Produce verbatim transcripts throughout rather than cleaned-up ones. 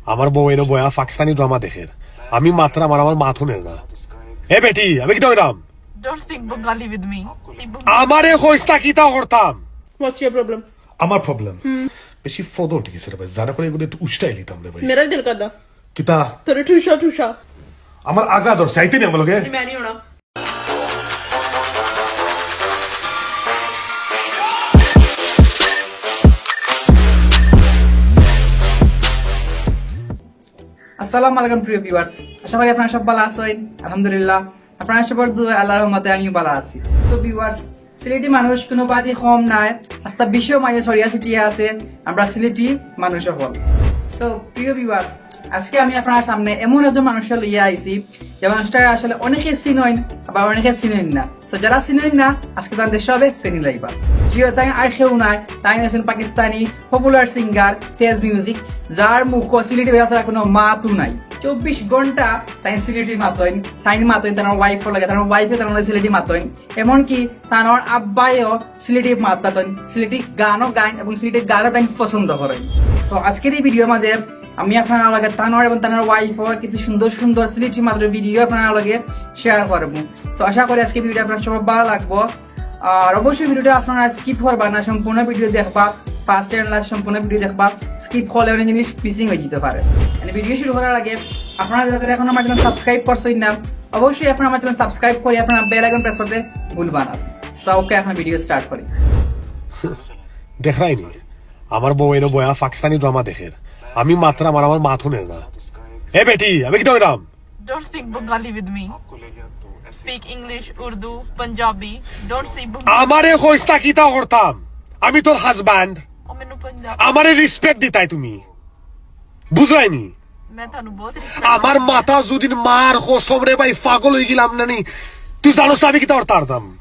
আমার বউ এনে বয়া পাকিস্তানি ড্রামা দেখের। আমি মাতরাম আর আমার মাত হুনের না। এ বেটি, আমি কিতা কইরাম? Don't speak Bengali with me. আমারে কইছ না কিতা করতাম? What's your problem? আমার প্রবলেম বেশি ফদো উঠি গেছে রে ভাই। জানা করে এগুলো একটু উষ্টাই নিতাম রে ভাই। मेरा भी दिल करदा। কিতা? তোরে ঠুসা ঠুসা। আমার আগা ধর, চাইতে নি আমার লগে। मैं नहीं होना। আসসালামু আলাইকুম প্রিয় ভিউয়ার্স, আশা করি আপনারা সব ভালা আছইন। আলহামদুলিল্লাহ, আপনারা সবার দোয়া আল্লাহর রহমতে আমিও ভালা আছি। তো ভিউয়ার্স, সিলেটি মানুষ কোনো বাদি কম নাই, আস্তা বিশ্ব মাঝে ছড়িয়া ছিটিয়া আছে আমরা সিলেটি মানুষ সকল। সো প্রিয় ভিউয়ার্স, আজকে আমি আপনার সামনে এমন একজন মানুষকে লইয়া আইছি, যে মানুষটা আসলে অনেকে চিনইন, আবার অনেকে চিনইন না। সো যারা চিনইন না, আজকে তাদের সবে চিনি লাইবা। জিও তাই আর কেউ নাই, তাই আছেন পাকিস্তানি পপুলার সিঙ্গার তেজ মিউজিক, যার মুখ সিলেটি বেড়া ছাড়া কোনো মাতও নাই। চব্বিশ ঘন্টা তাই সিলেটি মাতইন, তাই মাতইন তার ওয়াইফ লাগে, তার ওয়াইফে তার সিলেটি মাতইন। এমনকি তার আব্বাইও সিলেটি মাত মাতইন, সিলেটি গানও গাইন এবং সিলেটি গানও তাই পছন্দ করেন। তো আজকের এই ভিডিওর মাঝে আমি আপনার লগে তানোর এবং তানোর ওয়াইফর কিছু সুন্দর সুন্দর সিলেটি মাতর ভিডিও আপনার লগে শেয়ার করবো। তো আশা করি আজকে ভিডিওটা আপনার সবার ভালা লাগবো। আর অবশ্যই ভিডিওটা আপনারা স্কিপ করবা না, সম্পূর্ণ ভিডিও দেখবা, ফার্স্ট এন্ড লাস্ট সম্পূর্ণ ভিডিও দেখবা। স্কিপ করলে অনেক জিনিস মিসিং হয়ে যেতে পারে। মানে ভিডিও শুরু করার আগে আপনারা যারা যারা এখন আমার চ্যানেল সাবস্ক্রাইব করছেন না, অবশ্যই এখন আমার চ্যানেল সাবস্ক্রাইব করে আপনারা বেল আইকন প্রেস করতে ভুলবা না। সো ওকে, এখন ভিডিও স্টার্ট করি। দেখরায়নি, আমার বউ এনে বয়া পাকিস্তানি ড্রামা দেখের। আমি মাতরাম আর আমার মাত হুনের না। এ বেটি, আমি কিতা কইরাম? Don't speak Bengali with me. Speak English, Urdu, Punjabi. Don't speak Bengali. আমারে কইছ না কিতা করতাম? আমি তোর হাজব্যান্ড। ਉਹ ਮੈਨੂੰ ਪੰਜਾਬ আমারে রেসপেক্ট দিতায় তুমি, বুঝরায়নি? ਮੈਂ ਤੁਹਾਨੂੰ ਬਹੁਤ ਰਿਸਪੈਕਟ আমার মাথা যুদিন মার কসম রে ভাই, পাগল হয়ে গেলাম না নি। তুই জানোস না আমি কিতা করতাম?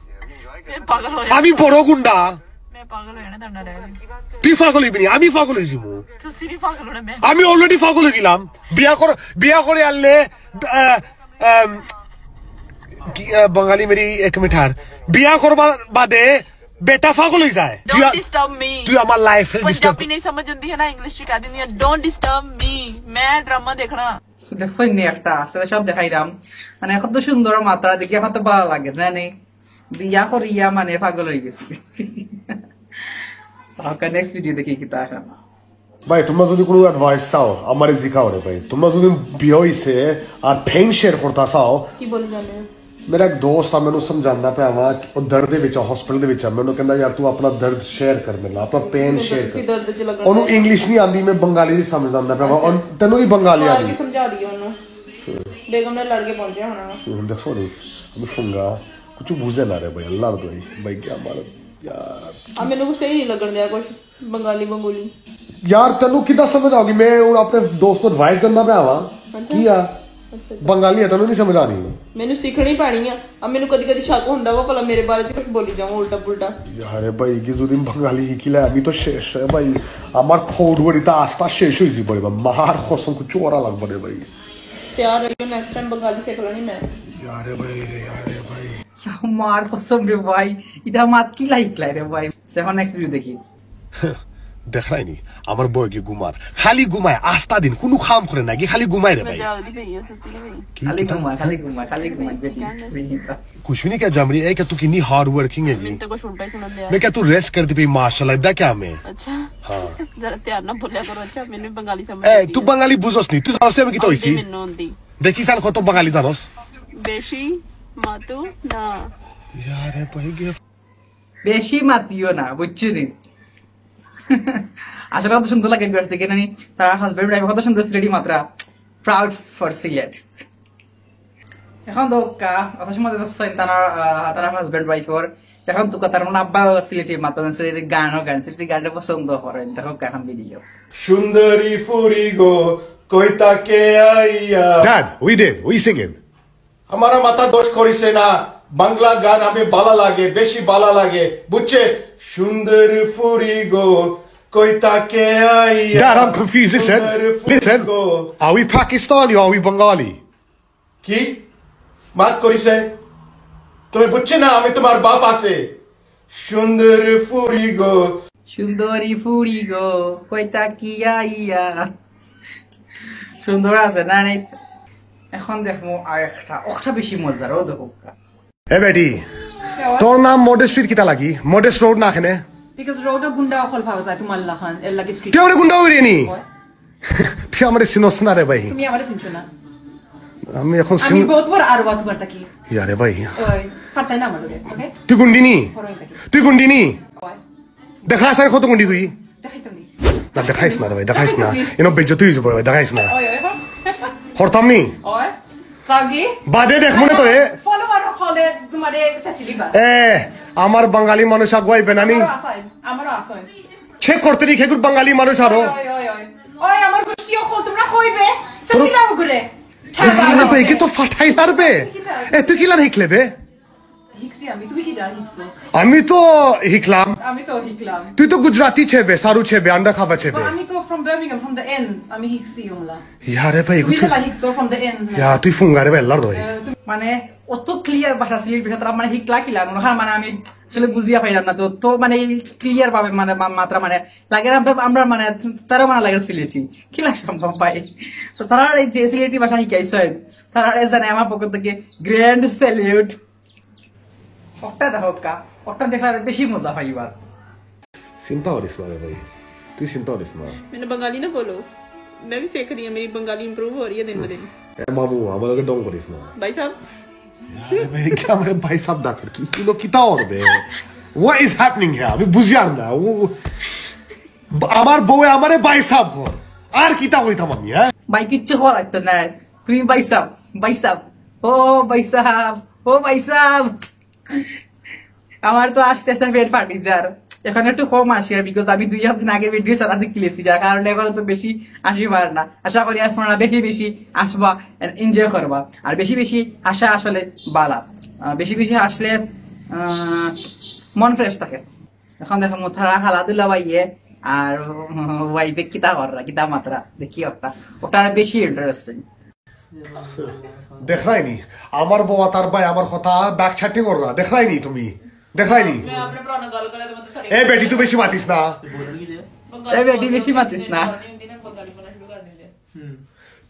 ਮੈਂ ਪਾਗਲ ਹੋ আমি ਜਾਣਾ। বড় গুন্ডা। ਮੈਂ ਪਾਗਲ ਹੋ ਜਾਣਾ ਤੁਹਾਡਾ ਰਹਿ ਕੇ। তুই পাগল হইবি নি, আমি পাগল হয়ে যাবো। ਤੁਸੀਂ ਨਹੀਂ ਪਾਗਲ ਹੋਣਾ, ਮੈਂ আমি অলরেডি পাগল হয়ে গেলাম। বিয়া কর, বিয়া করে আনলে, আহ, আম, কি, আহ, বাঙালি মেরি এক মিঠার বিয়া করবার বাদে বেটা পাগল হয়ে যায়। তুই Don't আ- disturb me. তুই আমার লাইফ ডিস্টার্ব। ਪੰਜਾਬੀ ਨਹੀਂ ਸਮਝ ਆਉਂਦੀ ਹੈ ਨਾ, ਇੰਗਲਿਸ਼ ਚ ਕਹਿ ਦਿੰਦੀ ਹਾਂ, Don't disturb me. ਮੈਂ ਡਰਾਮਾ ਦੇਖਣਾ। দেখছইন নি একটা আছে, সব দেখাইরাম। মানে কত সুন্দর মাতা, দেখি কত ভালা লাগে না নি? বিয়া করিয়া মানে পাগল হয়ে গেছি। ওকে, নেক্সট ভিডিও দেখি কিতা এখন। ভাই, তোমরা যদি কোনো অ্যাডভাইস চাও, আমারে জিকাও রে ভাই। তোমরা যদি বিয়া হইছে আর পেইন শেয়ার করতা চাও, কি বলি জানো? मेरा एक दोस्त था, मैं उन्हें समझांदा पिया वा, ਉਹ ਦਰਦ ਦੇ ਵਿੱਚ ਆ, ਹਸਪੀਟਲ ਦੇ ਵਿੱਚ ਆ। ਮੈਨੂੰ ਕਹਿੰਦਾ, "ਯਾਰ, ਤੂੰ ਆਪਣਾ ਦਰਦ ਸ਼ੇਅਰ ਕਰ ਮੇਰੇ ਨਾਲ, ਆਪਣਾ ਪੇਨ ਸ਼ੇਅਰ ਕਰ।" ਉਹਨੂੰ ਇੰਗਲਿਸ਼ ਨਹੀਂ ਆਂਦੀ, ਮੈਂ ਬੰਗਾਲੀ ਚ ਸਮਝਾਂਦਾ ਪਿਆ ਵਾ। ਉਹ ਤੈਨੂੰ ਵੀ ਬੰਗਾਲੀ ਆਂਦੀ? ਕੀ ਸਮਝਾ ਰਹੀ ਹੈ ਉਹਨੂੰ? ਬੇਗਮ ਨਾਲ ਲੜ ਕੇ ਪਹੁੰਚਿਆ ਹੋਣਾ ਵਾ। ਹੁਣ ਦੱਸੋ ਨੀ, ਅਬ ਫੰਗਾ ਕੁਝ ਬੁਝੇ ਨਾ ਰੇ ਭਾਈ, ਅੱਲਾ ਤੋਂ ਭਾਈ, ਕੀ ਮਾਰ ਯਾਰ। ਆ ਮੈਨੂੰ ਸਹੀ ਨਹੀਂ ਲੱਗਣ ਦਿਆ ਕੁਝ। ਬੰਗਾਲੀ ਬੰਗੂਲੀ। ਯਾਰ, ਤੈਨੂੰ ਕਿੱਦਾਂ ਸਮਝ ਆਉਗੀ? ਮੈਂ ਹੁਣ ਆਪਣੇ ਦੋਸਤ ਨੂੰ ਐਡਵਾਈਸ ਦਿੰਦਾ ਪਿਆ ਵਾ। ਕੀ ਆ? ਬੰਗਾਲੀ ਹੈ, ਤੈਨੂੰ ਨਹੀਂ ਸਮਝ ਆਣੀ। ਮੈਨੂੰ ਸਿੱਖਣੀ ਪੈਣੀ ਆ। ਆ ਮੈਨੂੰ ਕਦੀ ਕਦੀ ਸ਼ੱਕ ਹੁੰਦਾ ਵਾ, ਭਲਾ ਮੇਰੇ ਬਾਰੇ ਚ ਕੁਝ ਬੋਲੀ ਜਾਵਾਂ ਉਲਟਾ ਪੁਲਟਾ। আরে ভাই, কিছুদিন বাঙালি শিকিলে আমি তো শেষ রে ভাই। আমার খৌড়ুয়ারিটা আস্তা শেষ হয়েছি বলে বা মার কসম কিছু ওরা লাগবে রে ভাই। ਤਿਆਰ ਰਹੀਓ, ਨੈਕਸਟ ਟਾਈਮ ਬੰਗਾਲੀ ਸਿੱਖ ਲੈਣੀ ਮੈਂ। আরে ভাই রে, আরে ভাই। মার কসম রে ভাই, ইটা মাত কিলা হিকলায় রে ভাই। এখন নেক্সট ভিডিও দেখি। দেখরায়নি, আমার বউ কি ঘুমার, খালি ঘুমায়, আস্তা দিন কোনো কাম করে না, কি খালি ঘুমায় রে ভাই। ਮੈਂ ਜਾਗਦੀ ਪਈ ਆ, ਸੁੱਤੀ ਨਹੀਂ ਪਈ। কি খালি কিতা? ঘুমায়, খালি ঘুমায়, খালি ঘুমায়। ਕੁਛ ਵੀ ਨਹੀਂ ਕਿਹਾ ਜਮਰੀ, ਇਹ ਕਿ ਤੂੰ ਕਿੰਨੀ ਹਾਰਡ ਵਰਕਿੰਗ ਹੈਗੀ। ਮੈਨੂੰ ਤਾਂ ਕੁਛ ਉਲਟਾ ਹੀ ਸੁਣਨ ਦਿਆ। ਮੈਂ ਕਿਹਾ ਤੂੰ ਰੈਸਟ ਕਰਦੀ ਪਈ, ਮਾਸ਼ਾਅੱਲਾ, ਇਦਾਂ ਕਿਆ ਮੈਂ? ਅੱਛਾ। ਹਾਂ। ਜ਼ਰਾ ਧਿਆਨ ਨਾਲ ਬੋਲਿਆ ਕਰੋ। ਅੱਛਾ, ਮੈਨੂੰ ਵੀ ਬੰਗਾਲੀ ਸਮਝ ए, ਆਉਂਦੀ तू ਹੈ। বাঙালি বুঝোস নি, তুই জানোস নি আমি কিতা আਉਂਦੀ হইছি? ਮੈਨੂੰ ਆਉਂਦੀ। দেখি সান কত বাঙালি জানোস। বেশি মাতু না। আরে ভাই, বেশি মাতিও না, বুঝছো নি? আসলে কত সুন্দর লাগে ভিউয়ার্স দেখে নানি, তারা হাজব্যান্ড ওয়াইফ কত সুন্দর সিলেটি মাতরা। Proud for Sylhet. এখন তো কা-, কত সময় দেখছেন তারা, আহ, তারা হাজব্যান্ড ওয়াইফ ওর। এখন তো তার মানে আব্বা সিলেটি মাতরা, সিলেটি গানও গান, সিলেটি গানটা পছন্দ করেন। দেখো এখন ভিডিও। সুন্দরী ফুরি গো, কই তাকে আইয়া। Dad, what you doing? What you singing? আমার মাথা দোষ করিছে না, বাংলা গান আমি বালা লাগে, বেশি বালা লাগে, বুঝছে? সুন্দর ফুরি গো, কই তাকে আইয়া। Dad, I'm confused. Listen, সুন্দর ফুরি listen. গো। Are we Pakistani or are we Bengali? কি? মাত করিছে? তুমি বুঝছে না, আমি তোমার বাপ আছে। সুন্দর ফুরি গো। সুন্দরী ফুরি গো, কই তাকি আইয়া। সুন্দর আছে না? নেই। এখন দেখমু আর একটা, একটা বেশি মজার, ও দেখো। এ বেটি, তোর নাম মডেস্ট স্ট্রিট কিতা লাগি? মডেস্ট রোড না কেনে? Because রোডও গুন্ডা অকল পাওয়া যায় তোমার লাখান, এর লাগি স্ট্রিট। কেউ রে গুন্ডা হইরে নি? ওই। তুই আমারে চিনস না রে ভাই। তুমি আমারে চিনছো না। আমি এখন আমি চিন- বহুত বড় আরবা তোমার তাকি। ইয়ারে ভাই। ওই, ফাটাই না আমার লগে, ওকে? তুই গুন্ডি নি? করো এটাকে। তুই গুন্ডি নি? ওই। দেখা আছে কত গুন্ডি তুই? দেখাই তো নি। না, দেখাইস না রে ভাই, দেখাইস না। দেখাই তো নি। এনো বেজ্জতি হয়ে যাবো ভাই, দেখাইস না। ওই, ওই, এখন। করতাম নি? ওই। কাগি? বাদে দেখ মনে তোরে। ফলোয়ার হলে তোমারে সেসিলি বা। এ, আমার বাঙালি মানুষ আগুয়াই বেনানি। আমারও আসাই, আমারও আসাই। চেক করতে নি খেগুর বাঙালি মানুষ আরো। ওই, ওই, ওই। ওই, আমার গোষ্ঠী অকল, তোমরা কইবে, তোর- সেসিলা উগরে। আরে ভাই, কি তো ফাটাই পারবে? এ, তুই কিলান হিকলে বে? হিকছি আমি, তুমি কিতা হিকছো? আমি তো হিকলাম। আমি তো হিকলাম। তুই তো গুজরাটি ছেবে, সারু ছেবে, আন্ডা খাবা ছেবে। But আমি তো from Birmingham, from the ends, আমি হিকছি ওলা। ইয়ারে ভাই, তুমি গুজরা- যেলা হিকছো from the ends না? ইয়া, তুই ফুঙ্গারে ভাই, আল্লাহর দোহাই। এ, তুমি- মানে, অত ক্লিয়ার ভাষা সিলেটি ভাষা, তারা মানে হিকলা কিলা, মনে হয় মানে আমি আসলে বুঝিয়া পাইলাম না, তো, তো মানে এই ক্লিয়ার ভাবে মানে মা-, মাত্রা মানে লাগে না, আমরা, আমরা মানে তারা মানে লাগে সিলেটি, কিলা সম্ভব ভাই? তো তারা এই যে সিলেটি ভাষা হিকাইছে, তারা জানে আমার পক্ষ থেকে grand salute। ওটা দেখো কা, ওটা দেখলে আরো বেশি মজা পাইবা। চিন্তা করিস না রে ভাই, তুই চিন্তা করিস না। मैंने बंगाली ना बोलो, मैं भी सीख रही हूँ, मेरी बंगाली इम्प्रूव हो रही है दिन ब दिन। এ বাবু, আমাদেরকে ঢং করিস না। भाई साहब। আরে ভাই, কি আমারে ভাই সাহেব ডাকর কি? কি লোক কিতা করবে? What is happening here? আমি বুঝিয়ার না। ও, আমার বউয়ে আমারে ভাই সাহেব কর। আর কিতা কইতাম আমি, হ্যাঁ? ভাই কিচ্ছু কওয়া লাগতো না। তুমি ভাই সাহেব, ভাই সাহেব। ও ভাই সাহেব, ও ভাই সাহেব। আমার তো আস্তে আস্তে পেট ফাটি যার। এখন একটু কম আসি আর, because আমি দুই একদিন আগে ভিডিও সারা দিকে গেছি, যার কারণে এখন তো বেশি আসি পার না। আশা করি আপনারা বেশি বেশি আসবা, এনজয় করবা। আর বেশি বেশি হাসা আসলে বালা। আহ, বেশি বেশি হাসলে, আহ, মন ফ্রেশ থাকে। এখন দেখো মুথারা খেলাধুলা বাইয়ে আর ওয়াইফে কিতা কররা, কিতা মাতরা, দেখি ওটা, ওটা আর বেশি ইন্টারেস্টিং। দেখরায়নি? আমার বউ আর তার ভাই আমার কথা ব্যাক চ্যাটিং কররা। দেখরায়নি তুমি? দেখরায়নি? मैं अपने भरा नाल गल्ल करां ते मतलब थोड़ी ए बेटी, तू बेशी मातिस ना। ए बेटी, बेशी मातिस ना। बंगाली बोलना शुरू कर देंगे। हम्म।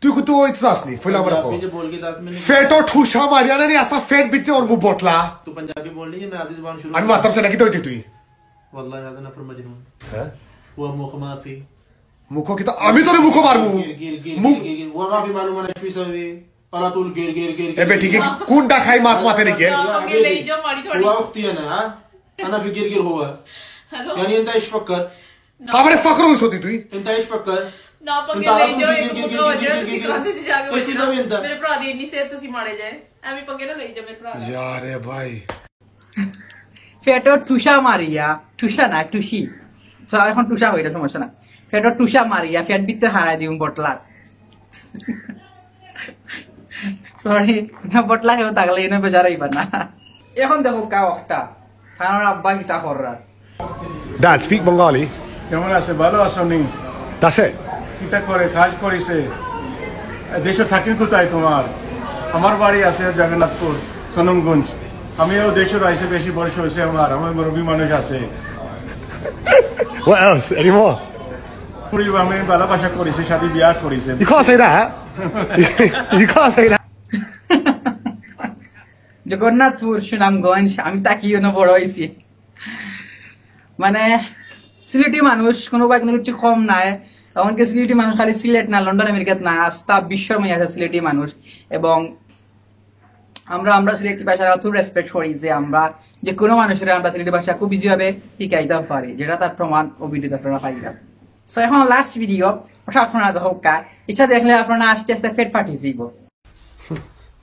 তুই কত ওই চাস নি? ফইলা আমার पंजाबी ক। च बोल के दस मिनट। ফেটো ঠুসা মারিয়া না নি, আসা ফেট ভিতরে ওর মুখ বটলা। तू पंजाबी बोल रही है, मैं आधी जुबान शुरू আমি कर মাতাম সেটা কি তুই তুই? والله هذا नफर मजनून। হ্যাঁ? वो मुख माफी। মুখো কিতা? আমি তোরে মুখো মারমু। गिर, गिर, गिर, মুখ गिर, गिर, गिर। वो माफी मालूम है, शुरू से। على طول गिर, गिर, गिर, এ गिर, বেটি, गिर। কি কোন ডাকাই মাত মাতে রে কে? ना, पंगे ले जाओ, माड़ी थोड़ी। हुआ उखती है ना, हाँ? أنا في गिर, गिर हुआ। हेलो। यानी أنت إيش فكر؟ ना। আমারে ফকর হইছ তুই তুই? أنت إيش فكر? ना, पंगे ले जाओ, एक पंगा हो जाए, तुसी कांदे से जाके बैठे ना। मेरे भरा दी इन्नी सेहत, तुसी मारे जाए। ਐਵੇਂ पंगे ना ले जाओ मेरे भरा। यार रे भाई। ফেটো ঠুসা মারিয়া, ঠুসা না, ঠুসি। So, এখন ঠুসা হইলে সমস্যা না। ফেটো ঠুসা মারিয়া, ফেট ভিতরে হারাই দিমু বটলা। সরি, না বটলা কেউ থাকলে এনে বেজারাইবা না। এখন দেখো কাও একটা, তার আব্বা কিতা কররা। Dad, speak Bengali. কেমন আছে? ভালো আছো নি? আছে। কিতা করে? কাজ করিছে। দেশো থাকির কোথায় তোমার? আমার বাড়ি আছে জগন্নাথপুর, সনমগঞ্জ। আমিও দেশো আইছি, বেশি বয়স হয়েছে আমার, আমার মুরব্বী মানুষ আছে। What else? Any more? Puri আমি ভালোবাসা করিছে, শাদি বিয়া করিছে। You can't say that. You can't say that. Jagannathpur, সুনামগঞ্জ, আমি তাকিও না বড় হইছি। মানে, সিলেটি মানুষ কোনো বা কোনো কিছু কম নাই। এমনকি সিলেটি মানুষ খালি সিলেট না, লন্ডন, আমেরিকাত না, আস্তা বিশ্বর মাঝে আছে সিলেটি মানুষ। এবং আমরা, আমরা সিলেটি ভাষার অত রেসপেক্ট করি যে আমরা যে কোনো মানুষের আমরা সিলেটি ভাষা খুব ইজিভাবে শিখাইতে পারি, যেটা তার প্রমাণ ও ভিডিওতে আপনারা পাইবেন। So, এখন লাস্ট ভিডিও, ওটা আপনারা দেখো কা, ইচ্ছা দেখলে আপনারা আস্তে আস্তে পেট ফাটি যাইব।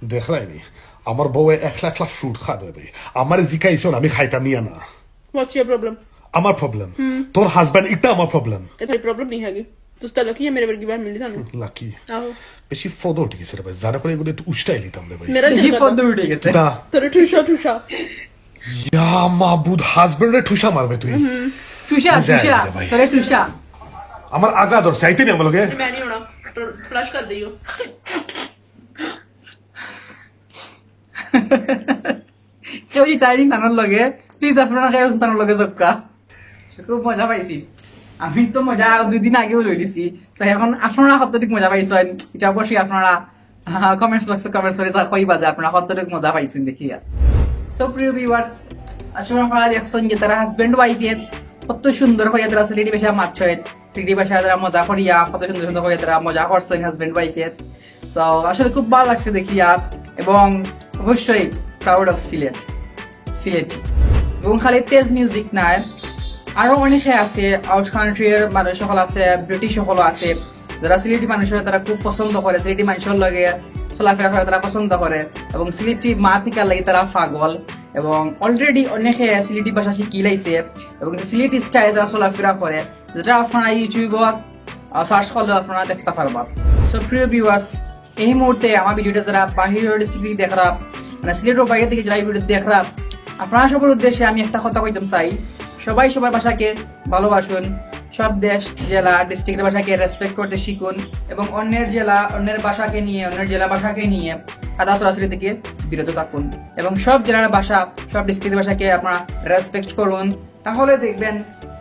দেখরায়নি, আমার বউয়ে একলা একলা ফ্রুট খায় রে ভাই। আমারে জিকাইছইন, আমি খাইতাম ইয়া না। What's your problem? আমার প্রবলেম। তোর হাজব্যান্ড, এটা আমার প্রবলেম। ਇਹ ਤੁਹਾਡੀ ਪ੍ਰੋਬਲਮ ਨਹੀਂ ਹੈਗੀ। ਤੁਸੀਂ ਤਾਂ ਲੱਕੀ ਹੈ, ਮੇਰੇ ਵਰਗੀ ਭੈਣ ਮਿਲੀ ਤੁਹਾਨੂੰ। লাকি। ਆਹੋ। বেশি ফদ উঠি গেছে রে ভাই, জানা করে এগুলো একটু উষ্টাই নিতাম রে ভাই। ਮੇਰਾ বেশি দিল ফদ উঠি গেছে। কিতা? তোর ঠুসা ঠুসা। ইয়া মাবুদ, হাজব্যান্ডরে ঠুসা মারবে তুই। ঠুসা, বুঝা ঠুসা, যায় রে ভাই। তোরে ঠুসা। আমার আগা ধর, চাইতে নি আমার লগে। ਮੈਂ ਨਹੀਂ ਆਉਣਾ। ਫਲਸ਼ ਕਰ ਦਿਓ। কেউ যদি তাই তানোর লগে, প্লিজ আপনারা কেউ তানোর লগে যাউক্কা। খুব মজা পাইছি। আমি তো মজা দুই দিন আগেও লইলিছি। তো এখন আপনারা কতটুকু মজা পাইছেন, এটা অবশ্যই আপনারা কমেন্টস বক্সে কমেন্টস করে যা কইবা যে আপনারা কতটুকু মজা পাইছেন দেখিয়া। সো প্রিয় ভিউয়ার্স, আসলে আপনারা দেখছেন যে তারা হাজব্যান্ড ওয়াইফে কত সুন্দর করে তারা সিলেটি ভাষা মাতছেন, সিলেটি ভাষা তারা মজা করিয়া কত সুন্দর সুন্দর করে তারা মজা করছেন হাজব্যান্ড ওয়াইফে। তো আসলে খুব ভালো লাগছে দেখিয়া, এবং অবশ্যই প্রাউড অফ সিলেট, সিলেটি। এবং খালি তেজ মিউজিক নাই, আরো অনেকে আছে, আউট কান্ট্রির মানুষ সকল আছে, ব্রিটিশ সকল আছে, যারা সিলেটি মানুষের তারা খুব পছন্দ করে, সিলেটি মানুষের লগে চলাফেরা করে তারা পছন্দ করে, এবং সিলেটি মাত হিকার লাগি তারা পাগল। এবং অলরেডি অনেকে সিলেটি ভাষা শিখিলাইছে এবং সিলেটি স্টাইলে তারা চলাফেরা করে, যেটা আপনারা ইউটিউবত সার্চ করলে আপনারা দেখতে পারবা। সো প্রিয় ভিউয়ার্স, এই মুহূর্তে আমার ভিডিওটা যারা বাহিরের ডিস্ট্রিক্ট থেকে দেখরা, মানে সিলেটের বাইরে থেকে যারা এই ভিডিও দেখরা, আপনারা সবার উদ্দেশ্যে আমি একটা কথা কইতাম চাই, সবাই সবার ভাষাকে ভালোবাসুন, সব দেশ, জেলা, ডিস্ট্রিক্টের ভাষাকে রেসপেক্ট করতে শিখুন, এবং অন্যের জেলা, অন্যের ভাষাকে নিয়ে, অন্যের জেলা ভাষাকে নিয়ে কাদা ছড়াছড়ি থেকে বিরত থাকুন, এবং সব জেলার ভাষা, সব ডিস্ট্রিক্টের ভাষাকে আপনারা রেসপেক্ট করুন। তাহলে দেখবেন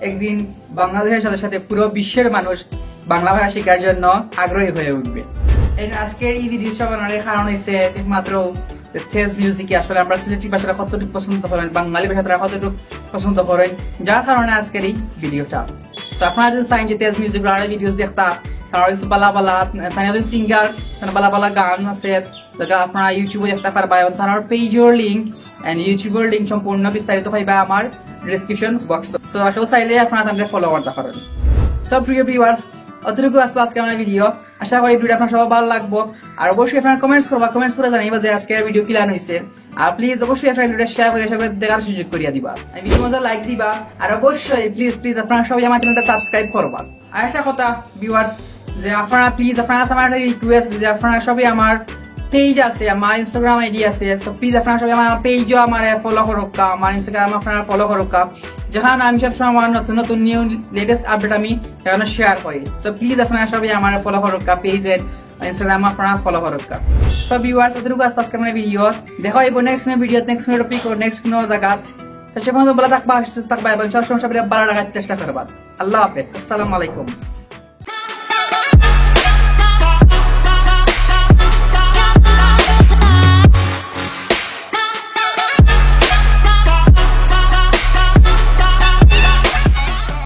একদিন বাংলাদেশের সাথে সাথে পুরো বিশ্বের মানুষ বাংলা ভাষা শেখার জন্য আগ্রহী হয়ে উঠবে। And আজকের এই ভিডিও বানানোর কারণ হইছে একমাত্র যে তেজ মিউজিকে আসলে আমরা সিলেটি ভাষাটা কতটুকু পছন্দ করেন, বাঙালি ভাষা তারা কতটুকু পছন্দ করেন, যার কারণে আজকের এই ভিডিওটা। তো আপনারা যদি চান যে তেজ মিউজিক আর ভিডিওস দেখতা, তারা কিছু বালা বালা, তারা যদি সিঙ্গার, তারা বালা বালা গান আছে, যেটা আপনারা ইউটিউবে দেখতে পারবা, এবং তার পেজের লিংক এন্ড ইউটিউবের লিংক সম্পূর্ণ বিস্তারিত পাইবা আমার ডেসক্রিপশন বক্স। সো কেউ চাইলে আপনারা তাদের ফলো করতে পারেন। সো প্রিয় ভিউয়ার্স, অতটুকু আসলো আজকে আমার ভিডিও। আশা করি ভিডিও আপনার সবার ভালো লাগবো। আর অবশ্যই আপনারা কমেন্টস করবা, কমেন্টস করে জানাইবা যে আজকে ভিডিও কিলান হইছে। আর প্লিজ অবশ্যই আপনারা ভিডিওটা শেয়ার করে সবাই দেখার সুযোগ করিয়া দিবা। আর ভিডিও মজা লাইক দিবা। আর অবশ্যই প্লিজ প্লিজ আপনারা সবাই আমার চ্যানেলটা সাবস্ক্রাইব করবা। আর একটা কথা ভিউয়ার্স, যে আপনারা প্লিজ আপনারা কাছে আমার একটা রিকোয়েস্ট যে আপনারা সবাই আমার পেজ আছে, আমার ইনস্টাগ্রাম আইডি আছে, সো প্লিজ আপনারা সবাই আমার পেজও আমার ফলো করুক্কা, আমার ইনস্টাগ্রাম আপনারা ফলো করুক্কা, যেখানে আমি সবসময় আমার নতুন নতুন নিউ লেটেস্ট আপডেট আমি সেখানে শেয়ার করি। সো প্লিজ আপনারা সবাই আমার ফলো করুক্কা, পেজ এন্ড ইনস্টাগ্রাম আপনারা ফলো করুক্কা। সো ভিউয়ার্স, অতটুকু আসলো আজকে আমার ভিডিও। দেখা হইব নেক্সট কোনো ভিডিও, নেক্সট কোনো টপিক ও নেক্সট কোনো জায়গা। তো সে পর্যন্ত ভালো থাকবা, সুস্থ থাকবা এবং সবসময় সবাই ভালো রাখার চেষ্টা করবা। আল্লাহ হাফেজ, আসসালামু আলাইকুম।